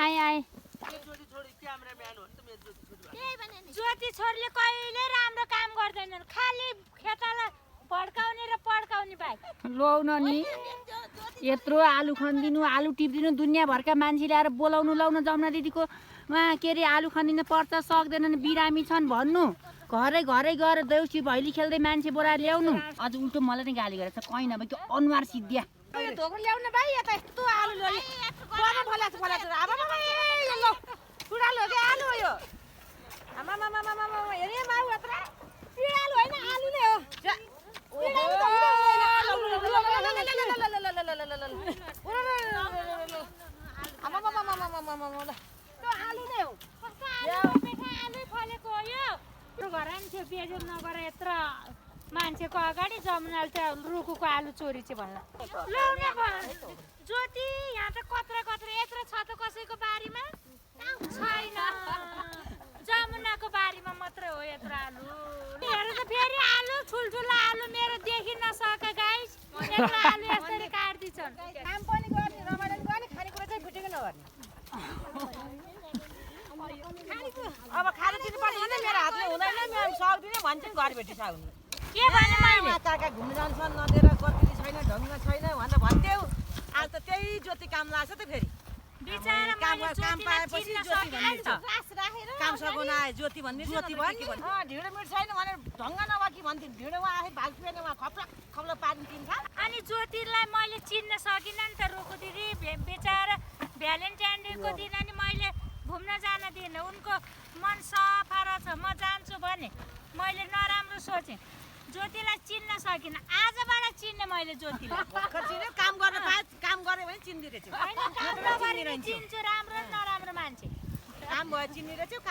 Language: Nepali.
आए आए ज्योति छोरीले कहिले राम्रो काम गर्दैनन् खाली खेताला भड्काउने र पड्काउने बाहेक लौन नि यत्रो आलु खनिदिनु आलु टिपिदिनु दुनियाँभरका मान्छेले आएर बोलाउनु लाउन जमुना दिदीको उहाँ के अरे आलु खनिदिन पर्छ सक्दैनन् बिरामी छन् भन्नु घरै घरै गएर देउसी भैली खेल्दै मान्छे बोलाएर ल्याउनु अझ उल्टो मलाई नै गाली गरेछ कहीँ नभए त्यो अनुहार सिद्धिया धोको ल्याउन भाइ यता यस्तो आलु ल्याउने कोमा फलाछ अब यो लो टुडालो के आलु हो यो आमा मामा मामा मामा हेरे माउ यत्रा पिडालु हैन आलु नै हो आमा मामा मामा मामा मामा त्यो आलु नै हो आलु फलेको हो यो घरान थियो बेजोर नगर यत्रो मान्छेको अगाडि जमुनाले चाहिँ रुखुको आलु चोरी चाहिँ भन्ला ल्याउने ज्योति यहाँ त कत्रा कत्रा यत्रो छ त कसैको बारीमा छैन जमुनाको बारीमा मात्रै हो यत्रो आलु हेर्नु त फेरि आलु ठुल्ठुलो आलु मेरो देखिन नसके गाइस यत्रो आलु यसरी काट्दिछन् काम पनि गर्ने रमाइलो पनि गर्ने खानेकुरा चाहिँ भुटेको नगर्ने अब खाना चिन्नु पर्छ भने मेरो हातले हुँदैन म सक्दिनँ भन्छन् घर भेटी साउनु के भने मैले काका घुम्न जान्छन् नदिएर कति छैन ढङ्ग छैन भनेर भन्थ्यौ आज त त्यही ज्योति काम लाग्छ त फेरि बिचारा काम मैले काम ज्योतिलाई पाएपछि चिन्न ज्योति सकिनँ नि त। भनिन्छ काम सघाउन आए ज्योति भन्ने ज्योति भन्ने ढिँडो मिठ छैन भनेर ढङ्ग नभए कि भन्थिन् ढिँडोमा आए भाग पिएन उहाँ खप्ला खप्ला पारिदिन्छ अनि ज्योतिलाई मैले चिन्न सकिनँ नि त रोको दिदी बेचारा भ्यालेन्टाइन डेको दिन अनि मैले घुम्न जान दिएन उनको मन सफा रहेछ म जान्छु भने मैले नराम्रो सोचेँ ज्योतिलाई चिन्न सकिनँ आजबाट चिन्ने मैले ज्योतिलाई भर्खर चिन्यो काम गर्न पाए काम गऱ्यो भने चिन्दी रहेछ होइन काम नगरी चिन्छु राम्रो र नराम्रो मान्छे काम भयो चिन्नी रहेछ